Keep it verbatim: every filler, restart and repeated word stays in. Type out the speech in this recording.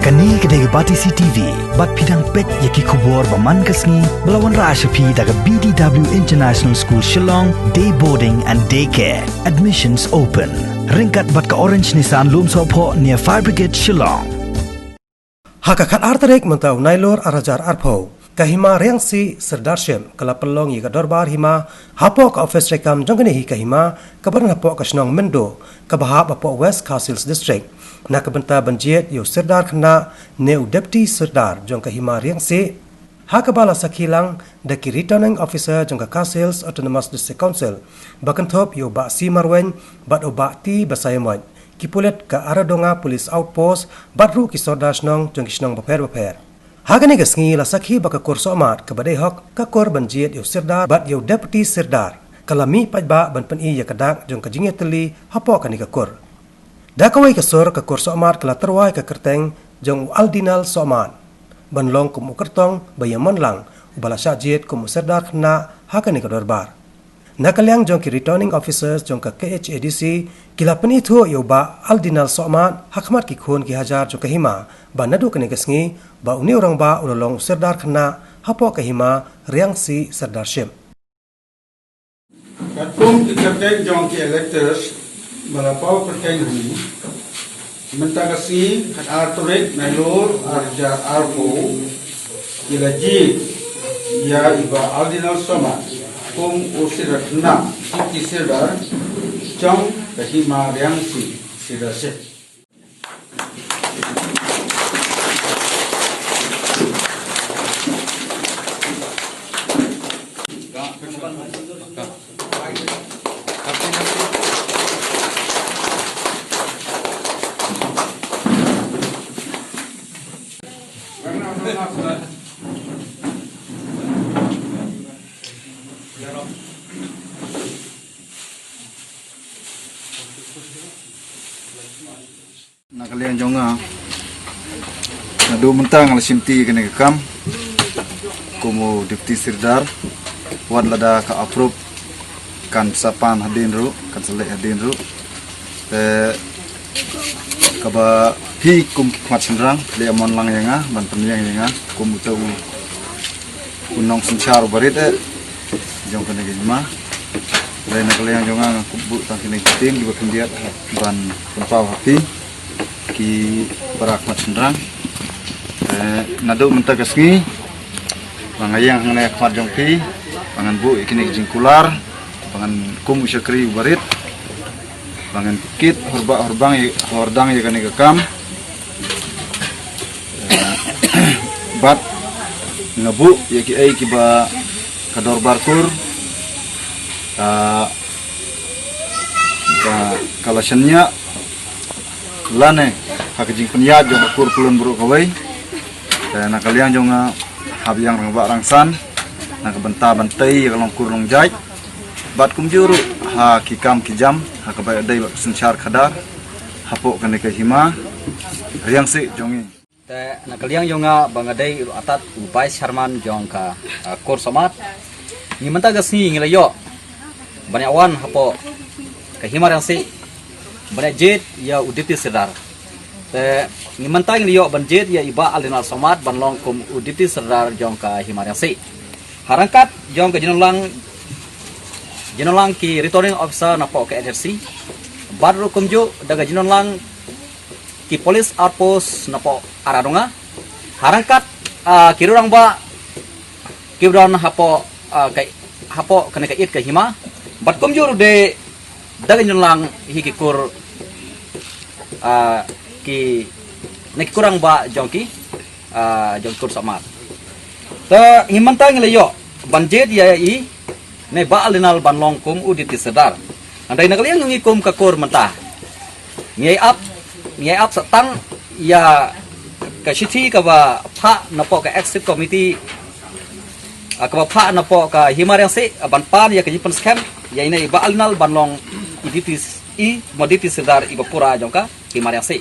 Kane ka dei ka Batesi T V, bad phi dang peit ïa ki khubor ba man ka sngi, ba la wanrah sha phi da ka B D W International School Shillong, Day Boarding and Day Care. Admissions open. Ryngkat bad ka Orange Nissan Lumsohphoh near Fire Brigade Shillong. Ha ka khat ar tarik mynta u Nailur ar hajar arphew, ka Hima Riangsi Sirdarship ka la pynlong ïa ka dorbar hima hapoh ka office treikam jong kane hi ka hima, kaba don hapoh ka shnong Myndoo, kaba hap hapoh West Khasi Hills District, na ka bynta ban jied ïa u Sirdar Khynnah ne u Deputy Sirdar jong ka Hima Riangsi, ha kaba la sakhi lang da ki Returning Officer jong ka Khasi Hills Autonomous District Council, ba kynthup ïa u Bah C Marwein bad u Bah T Basaiawmoit, ki pulit ka Aradonga Police Outpost, bad ruh ki sordar shnong jong ki shnong bapher bapher. Ha kane ka sngi la sakhi ba ka kur Sohmat kaba dei hok ka kur ban jied ïa u Sirdar bad ïa u Deputy Sirdar, ka la mih paidbah ban pyni ïa ka dak jong ka jingïatylli hapoh kane ka kur. Da kawei ka sur, ka kur Sohmat ka la tyrwa ïa ka kyrteng jong u Aldinal Sohmat, ban long kum u kyrtong ba ïamon lang uba la shah jied kum u Sirdar Khynnah ha kane ka dorbar. Na ka liang jong ki Returning Officers jong ka K H A D C, ki la pynithuh ïa u Bah Aldinal Sohmat ha khmat ki khun ki hajar jong ka hima, ba naduh kane ka sngi, ba une u rangbah u la long u Sirdar Khynnah hapoh ka Hima Riangsi Sirdarship. Katkum ki kyrteng jong ki electors ba la paw kyrteng hi, mynta ka sngi, khat ar tarik Nailur ar hajar arphew, ki la jied ïa i Bah Aldinal Sohmat kum u Sirdar Khynnah, Deputy Sirdar jong ka Hima Riangsi Sirdarship. Na ka liang jong nga, naduh mynta nga la shimti kane ka kam kum u Deputy Sirdar, wat lada ka approve kan sa pan hadien ruh, kan sa leh hadien ruh. Te kaba phi kum ki khmat shynrang, leh mon lang ïa nga, ban pynïeng ïa nga kum uta u u nongsynshar uba rit eh jong kane ka hima. Lei na ka liang jong nga, nga kwah buh tang kine ki ktien kiba khyndiat ban pynpaw ha phi ki para khmat shynrang. Eh, naduh mynta ka sngi, ba nga ïeng hangne ha khmat jong phi, ba ngan buh ïa kine ki jingkular, ba ngan kum u shakri uba rit, ba ngan kit horbah horbang ïa, hordang ïa kane ka kam. Eh, bad nga buh ïa kiei kiba ka dorbar kur, ah, ba ka la shaniah lane ha ka jingpynïaid jong ka kur Pyllun Buhruh kawei. Te na ka liang jong nga, hap ïeng rangbah rangsan na ka bynta ban tei ïa ka long kur long jait, bad kumjuh ruh ha ki kam ki jam ha kaba ïadei bad ka synshar khadar hapoh kane ka Hima Riangsi jong ngi. Te na ka liang jong nga, ba nga dei ruh atat u Vice Chairman jong ka, ah, kur Sohmat, ngi mynta ka sngi ngi la ïoh ban ïa wan hapoh ka Hima Riangsi ban ïa jied ïa u Deputy Sirdar. Te ngi mynta ngi la ïoh ban jied ïa i Bah Aldinal Sohmat ban long kum u Deputy Sirdar jong ka Hima Riangsi. Ha ryngkat jong ka jingdonlang, jingdonlang ki Returning Officer napoh ka K H A D C, bad ruh kumjuh da ka jingdonlang ki Police Outpost napoh Aradonga. Ha ryngkat, ah, ki rangbah kiba don hapoh, ah, ka, hapoh kane ka it ka hima, bad kumjuh ruh de da ka jingdonlang hi ki kur, ah, ki, ne ki kur rangbah jong ki, ah, jong kur Sohmat. Te ngi mynta ngi la ïoh ban jied ïa i ne Bah Aldinal ban long kum u Deputy Sirdar. Hynrei na ka liang ngi kum ka kur mynta, ngi ïai ap, ngi ïai ap sa tang ïa ka shithi kaba phah napoh ka Executive Committee, ah, kaba phah napoh ka Hima Riangsi, ah, ban pan ïa ka jingpynskhem ïa i ne i Bah Aldinal ban long i Deputy, i mo Deputy Sirdar iba pura jong ka Hima Riangsi.